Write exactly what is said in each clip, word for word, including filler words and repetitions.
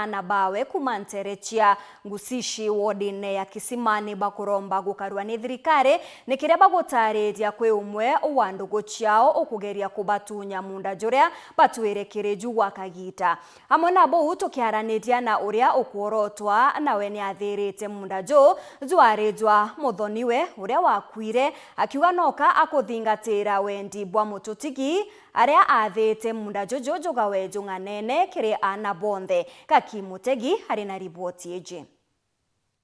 na bawe kuuma nteere cia Ngusishi wodine ya Kisimani bakuromba gukarua ni thirikari ni kiria bagutariria kwi umwe wa ndugu ciao ukugeria kubatunya munda juria batwire kiri ju gwa kagiita. Amwe na buu, tukiaraniria na uria ukworotwa, nawe ni athirite munda ju jwari jwa muthoniwe uria wakuire, akiuga noka akuthingatira wendi bwa mututigi aria athite munda juju jugawe jung'anene kiri aana bonthe. Gaki Mutegi ari na riboti iji.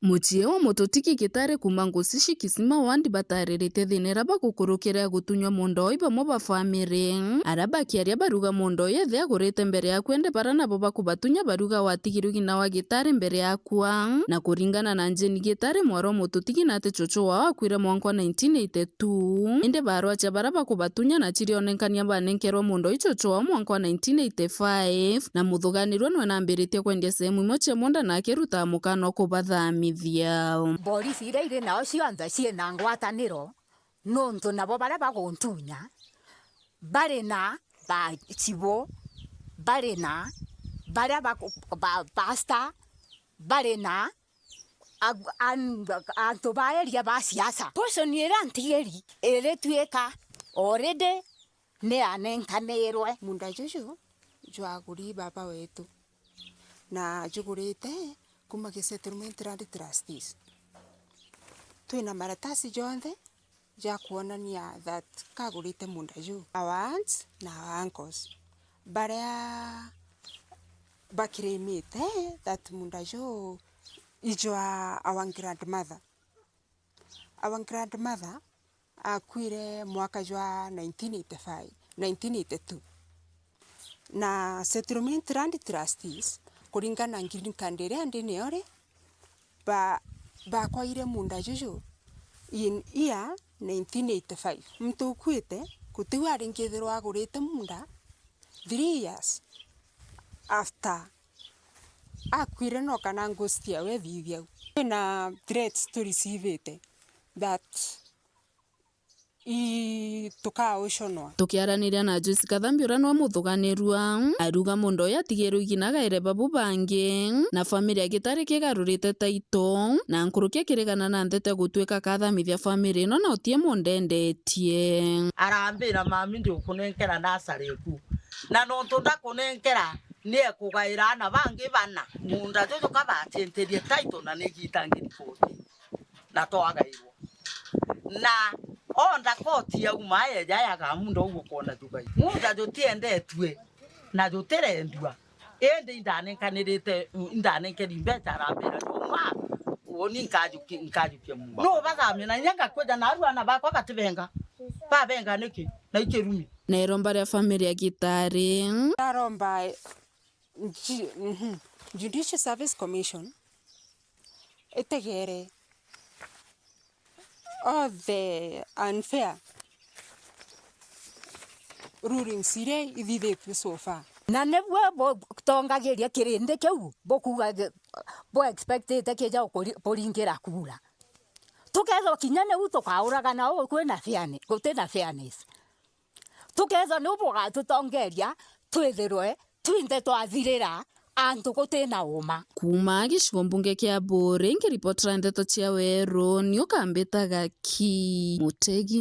Mucii wa mututigi Gitari kuuma Ngusishi Kisima Ward batariritie thina iria bagukurukira ya gutunywa munda uu bamwe ba famiri. Aria bakiaria baruga munda uu ethia agurite mbere ya kwende bara nabo bakubatunya baruga watigirwe ng'ina wa Gitari mbere ya akua. Na kuringana na Jane Gitari, mwari wa mututigi na ati cucu wao akuire mwanka wa nineteen eighty-two. Indi barwacha baria bakubatunya na cirionenkania banenkerwe munda uu cucu wao mwanka wa nineteen eighty-five, na muthuganirwe nwe nambiritie kwendia sehemu imwe cia munda na akirutaga mukana wa kubathamithia. Mborisi iria iri nao cionthe ciina ngwataniro, nontu nabo baria baguntunya bari na ba chibu, bari na baria ba, ba pastor, bari na ag-, an-, antu ba area ba siasa. Portion iria ntigiri irituika already ni anenkanirwe. Munda juju jwaguri baba wetu, na jugurite kuma gi Settlement Land Trustees. Twina maratasi jonthe ja kwonania that kagurite munda ju. Our aunts na our uncles baria bakirimite that munda ju ijwa our grandmother. Our grandmother akuire mwaka jwa nineteen eighty-five, nineteen eighty-two. Na Settlement Land Trustees, kuringana na green card iria ndi nayo ri, ba-, bakwaire munda juju in year nineteen eighty-five. Muntu ukuite, gutiu aringithirwa agurite munda three years after akuire, no kana ghost yawe ithithia u. Kwina threats turicivite that i-, tukauconwa. Tukiaraniria na Joyce Kathambi, uria niwe muthuganirua, ariuga munda uyu atigirwe igina agaire babu bangi, na famiri ya Gitari kigarurite taito, na nkuruki akirigana na nthete gutuika akathamithia famiri ino na utie munda endetie. Arambira, "Mami, ndiukunenkera nasari eku, na nontu ndakunenkera, ni ekugaira aana bangi bana munda juju kabacintirie taito na ni gitangi riboti." Na twagairwa. Na onda koti yauma yeja yaga munda uu ukona jugai. Munda jutiendetue na jutirendua. Indi indanenkanirite, indanenkeri mbeca arambira, "Juma, uuni nkajuki-, nkajukia munda." Nu bathamia na inya ngakwija na aru aana bakwa batibenga. Babenga niki? Na ikirumi. Na iromba ria family ya Gitari. Ndaromba Ju-, mhm. Judicial Service Commission itegere all the unfair rulings iria ithithitue so far. Na nibwo butongagiria kirindi kiu bukuuga gi-, bu expectite kija kuri-, kuringira kura. Tukethwa kinya niu tukauragana uu kwina fairne-, gutina fairness. Tukethwa niu bugatutongeria twithirwe twinthe twathirira antu gutina uma. Kuuma gicigo mbunge kia Buuri, nkiripotera ndeto cia Weru, ni ukambitaga ki Mutegi.